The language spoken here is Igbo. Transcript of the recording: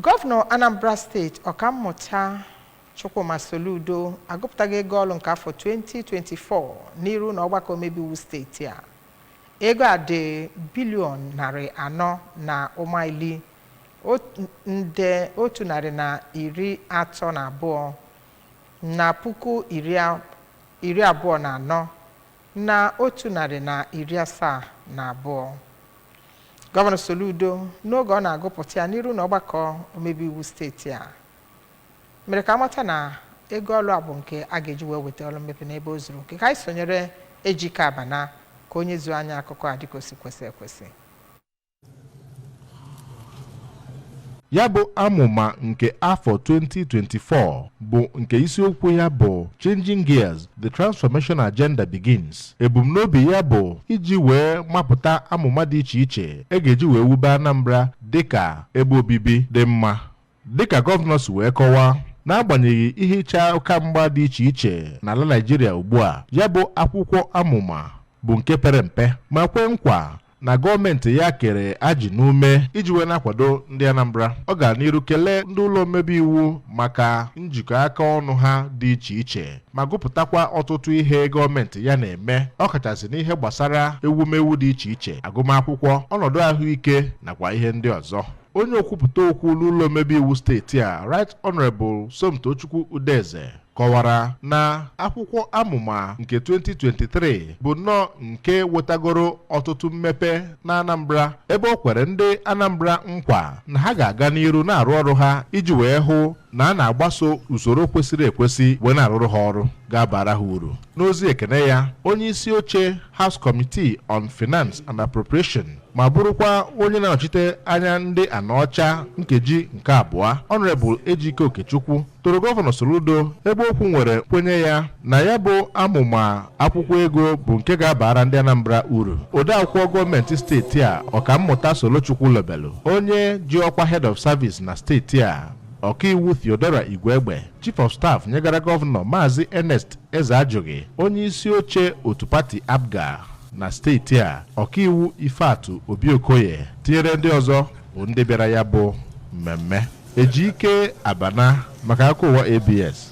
Gọvanọ Anambra Steeti, Ọkammụta Chukwuma Soludo, agụpụtago ego ọlụ nke afọ 2024 n'iru na ọgbakọ omebe iwu steeti a. Ego a dị bilion 400 na ụma ili nde 132 na puku 24 na 172. Gọvanọ Soludo, n'oge ọ na-agụpụta ya n'iru na ọgbakọ omebe iwu steeti a, mere ka amata na ego ọlụ a bụ nke a ga-eji wee weta ọlụ mmepe n'ebe o zuru oke. Ka anyị sonyere Ejike Abana ka o nyezuo anyị akụkọ a dịka o si kwesị ekwesị. Ya bụ amụma nke afọ 2024 bụ nke isiokwu ya bụ Changing Gears, The Transformation Agenda Begins. Ebumnobi ya bụ iji wee mapụta amụma dị iche iche e ga-eji wee wube Anambra dịka ebe obibi dị mma. Dịka gọvanọ si wee kọwaa, n'agbanyeghị ihe iche aka mgba dị iche iche n'ala Naịjirịa ugbu a, ya bụ akwụkwọ amụma bụ nke pere mpe ma kwe nkwa na gọọmenti ya kere ajị n'ume iji wee na-akwado ndị Anambra. Ọ gara n'iru kelee ndị ụlọ omebe iwu maka njikọ aka ọnụ ha dị iche iche ma gụpụtakwa ọtụtụ ihe gọọmenti ya na-eme, ọkachasị n'ihe gbasara ewumewu dị iche iche, agụmakwụkwọ, ọnọdụ ahụike nakwa ihe ndị ọzọ. Onye okwupụta okwu n'ụlọ omebe iwu steeti a, Right Honorable Somtochukwu Udeze, kọwara na akwụkwọ amụma nke 2023 bụ nnọọ nke wetagoro ọtụtụ mmepe na Anambra, ebe o kwere ndị Anambra nkwa na ha ga-aga n'iru na-arụ ọrụ ha iji wee hụ na a na-agbaso usoro kwesịrị ekwesị wee na-arụrụ ha ọrụ ga-abara ha uru. N'ozi ekene ya, onye isi oche House Committee on Finance and Appropriation ma bụrụkwa onye na-anọchite anya ndị Anaọcha nkeji nke abụọ, Honorable Ejike Okechukwu, toro Gọvanọ Soludo, ebe okwu nwere nkwenye ya na ya bụ amụma akwụkwọ ego bụ nke ga-abara ndị Anambra uru. Odeakwụkwọ gọọmenti steeti a, Ọkammụta Solochukwu Lobelu, onye ji ọkwa Head of Service na steeti a, Ọkaiwu Theodora Igwegbe, Chief of Staff nyegara Gọvanọ, Maazị Ernest Ezeajughi, onye isi oche otu pati APGA na steeti a, Ọkaiwu Ifeatụ Obi Okoye, tinyere ndị ọzọ bụ ndị bịara ya bụ mmemme. Ejike Abana maka akụkọ ụwa ABS.